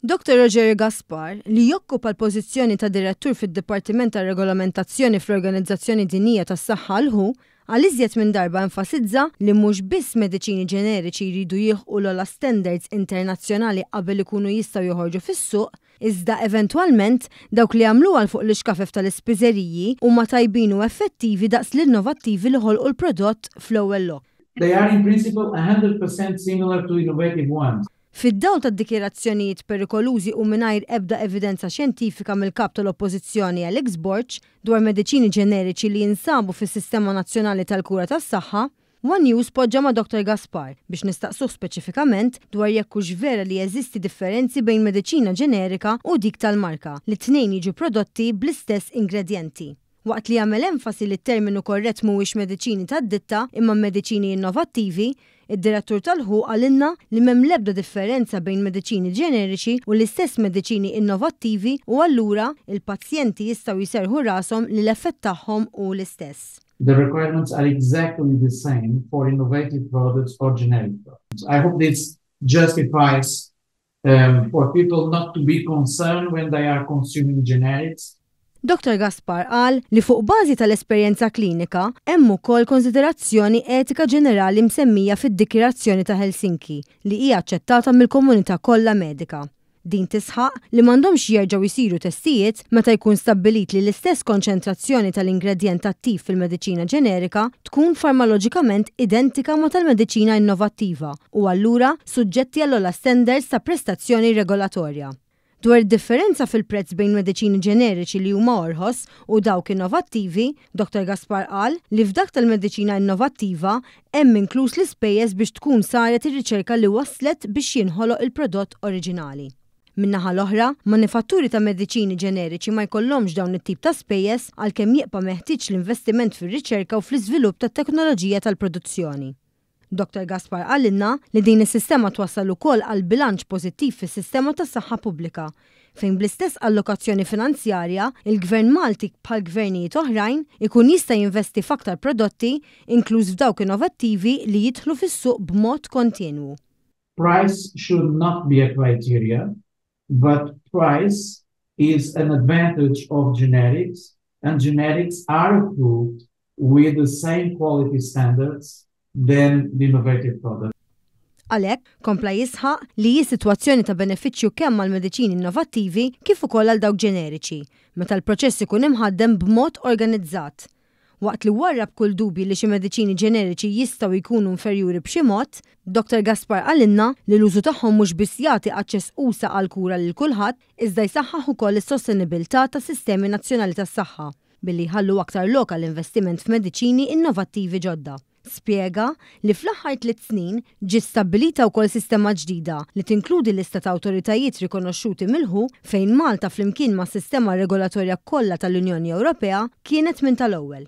Dr. Rogerio Gaspar, li jokkupa l-pożizzjoni ta' direttur fid-Dipartiment tar-Regolamentazzjoni fl-Organizzazzjoni Dinjija tas-Saħħa l-WHO, għal iżjed minn darba enfasizza li mhux biss mediċini ġeneriċi jridu jilħqu l-ogħla standards internazzjonali qabel ikunu jistgħu joħorġu fis-suq, iżda eventwalment dawk li jagħmluha 'l fuq l-ixkafef tal-ispiżeriji huma tajbin u effettivi daqs l-innovattivi li ħolqu l-prodott fl-ewwel lok. They are in principle 100% similar to innovative ones. Fid-dawl tad-dikjarazzjonijiet perikolużi u mingħajr ebda evidenza xjentifika mill-Kap tal-Oppożizzjoni Alex Borg dwar mediċini ġeneriċi li jinsabu fis-sistema nazzjonali tal-kura tas-saħħa, one News poġġa ma' Dr Gaspar biex nistaqsuh speċifikament dwar jekk hux vera li jeżisti differenzi bejn mediċina ġenerika u dik tal-marka li t-tnejn jiġu prodotti bl-istess ingredjenti. Waqt li għamel enfasi li t-terminu korrett mhuwiex mediċini tad-ditta imma mediċini innovattivi, id-direttur tal-WHO qalilna li m'hemm l-ebda differenza bejn mediċini ġeneriċi u l-istess mediċini innovattivi u allura il-pazjenti jistgħu jserrħu rashom li l-effett tagħhom hu l-istess. The requirements are exactly the same for innovative products or generic products. I hope this justifies um, for people not to be concerned when they are consuming generics. Dr. Gaspar qal li fuq bażi tal-esperjenza klinika hemm ukoll konsiderazzjoni etika ġenerali msemmija fid-Dikjarazzjoni ta' Helsinki li hija aċċettata mill-komunità kollha medika. Din tisħaq li m'għandhomx jerġgħu jsiru testijiet meta jkun stabbilit li l-istess konċentrazzjoni tal-ingredjent attiv fil-mediċina ġenerika tkun farmakoloġikament identika ma' tal-mediċina innovattiva u allura suġġetti għall-ogħla standards ta' prestazzjoni regolatorja. Dwar id-differenza fil-prezz bejn mediċini ġeneriċi li huma orħos u dawk innovattivi, Dr. Gaspar qal li f'dak tal-mediċina innovattiva hemm inkluż l-ispejjeż biex tkun saret ir-riċerka li waslet biex jinħoloq il-prodott oriġinali. Min-naħa l-oħra, manifatturi ta' mediċini ġeneriċi ma jkollhomx dawn it-tip ta' spejjeż għalkemm jibqa' meħtieġ l-investiment fir-riċerka u fl-iżvilupp tat-teknoloġija tal-produzzjoni. Dr. Gaspar qalilna li din is-sistema twassal ukoll għal bilanċ pożittiv fis-sistema tas-saħħa pubblika, fejn bl-istess allokazzjoni finanzjarja il-Gvern Malti bħal gvernijiet oħrajn ikun jista' jinvesti f'aktar prodotti, inkluż f'dawk innovattivi li jidħlu fis-suq b'mod kontinwu. Price should not be a criteria, but price is an advantage of generics, and generics are approved with the same quality standards than the innovative product. Għalhekk, kompla jisħaq li hi sitwazzjoni ta' benefiċċju kemm għal mediċini innovattivi kif ukoll għal dawk ġeneriċi, meta l-proċess ikun imħaddem b'mod organizzat. Waqt li warrab kull dubji li xi mediċini ġeneriċi jistgħu jkunu inferjuri b'xi mod, Dr. Gaspar qalilna li l-użu tagħhom mhux biss jagħti aċċess usa' għal kura lil kulħadd, iżda jsaħħaħ ukoll is-sostenibilità tas-sistemi nazzjonali tas-saħħa billi jħallu aktar lok għall-investiment f'mediċini innovattivi ġodda. Spjega li fl-aħħar 3 snin ġiet stabbilita wkoll sistema ġdida li tinkludi lista ta' awtoritajiet rikonoxxuti mill-WHO fejn Malta flimkien ma' sistema regolatorja kollha tal-Unjoni Ewropea kienet minn tal-ewwel.